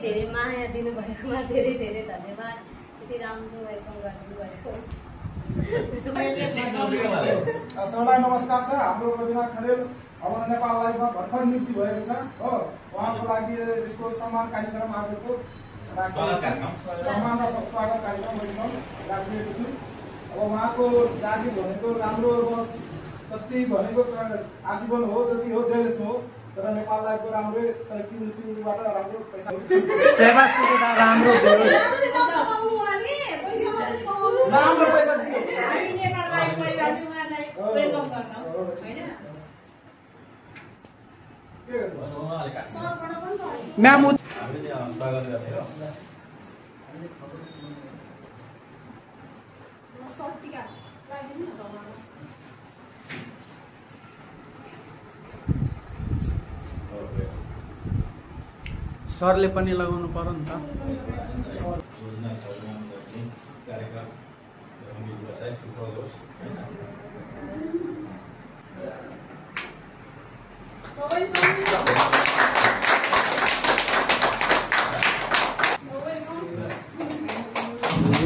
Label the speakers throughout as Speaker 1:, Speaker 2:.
Speaker 1: धेरै माया दिनुभएकोमा धेरै धेरै धन्यवाद। यति राम्रो वेलकम गर्नुभएको।
Speaker 2: सबैलाई नमस्कार छ। हाम्रो रविनाथ खरेल अब नेपाल लाइभमा भर्खर नियुक्ति भएको छ हो। उहाँको लागि यसको सम्मान कार्यक्रम आजको सम्मान र स्वागत कार्यक्रम राखिएको छु। अब उहाँको जागिर भनेको राम्रो होस्, जति भनेको आजीवन हो, जति हो जयलेसमा होस्, तर नेपाल लाइभको राम्रो तरक्कीबाट राम्रो पैसा सेवा सुविधा राम्रो राम्रो पैसा दियो। म्याम हामीले स्वागत गर्ने हो। सरले पनि लगाउनु पर्यो नि त।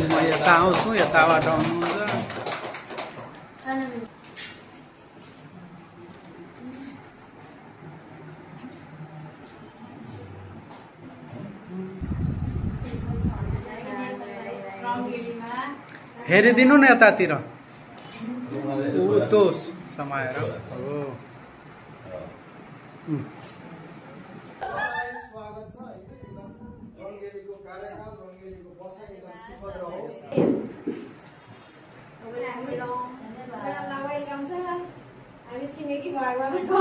Speaker 2: म यता आउँछु, यताबाट आउनुहुन्छ। हेरिदिनु न यतातिर त्यो समाएर हो। स्वागत छ। रङ्गेलीको कार्यकाल, रङ्गेलीको बसाइ एकदम सुखद रहोस्।
Speaker 1: हामी छिमेकी भएकोमा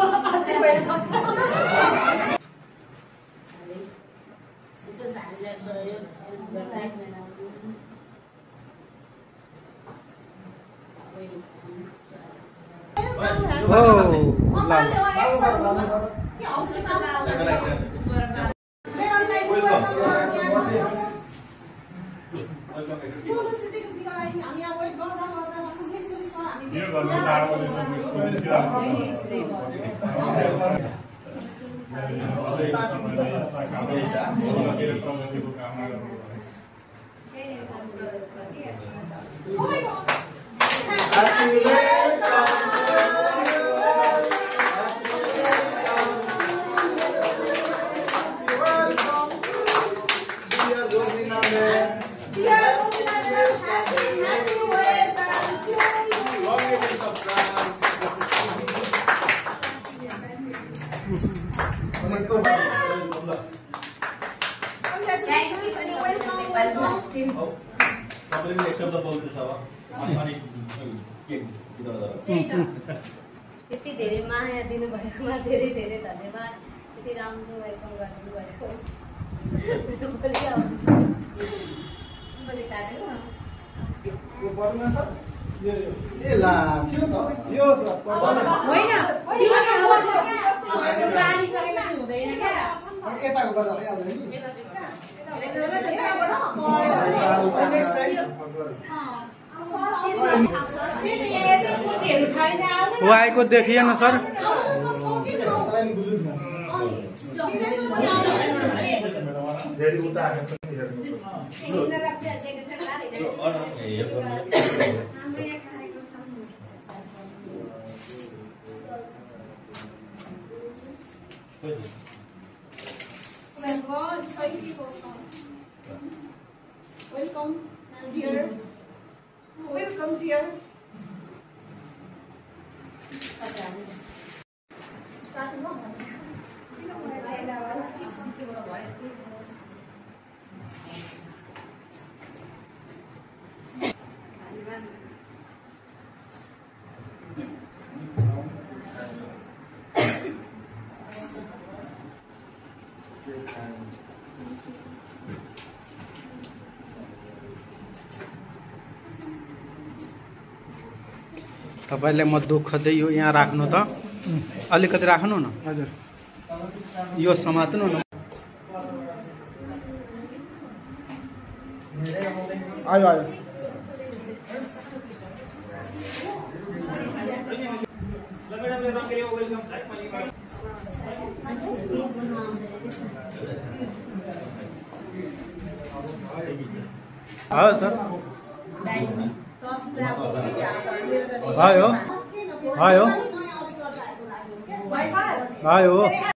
Speaker 1: यति धेरै माया दिनुभएकोमा धेरै धेरै धन्यवाद। यति राम्रो वेलकम गर्नुभएको।
Speaker 2: वो आएको देखिए न sir.
Speaker 1: Welcome, dear. Welcome, dear.
Speaker 2: तपाईले म दुःख दे यो यहाँ राख्नु त अलिकति राख्नु न। हजुर यो समात्नु न। आयो आयो
Speaker 3: आयो सर आयो आयो आयो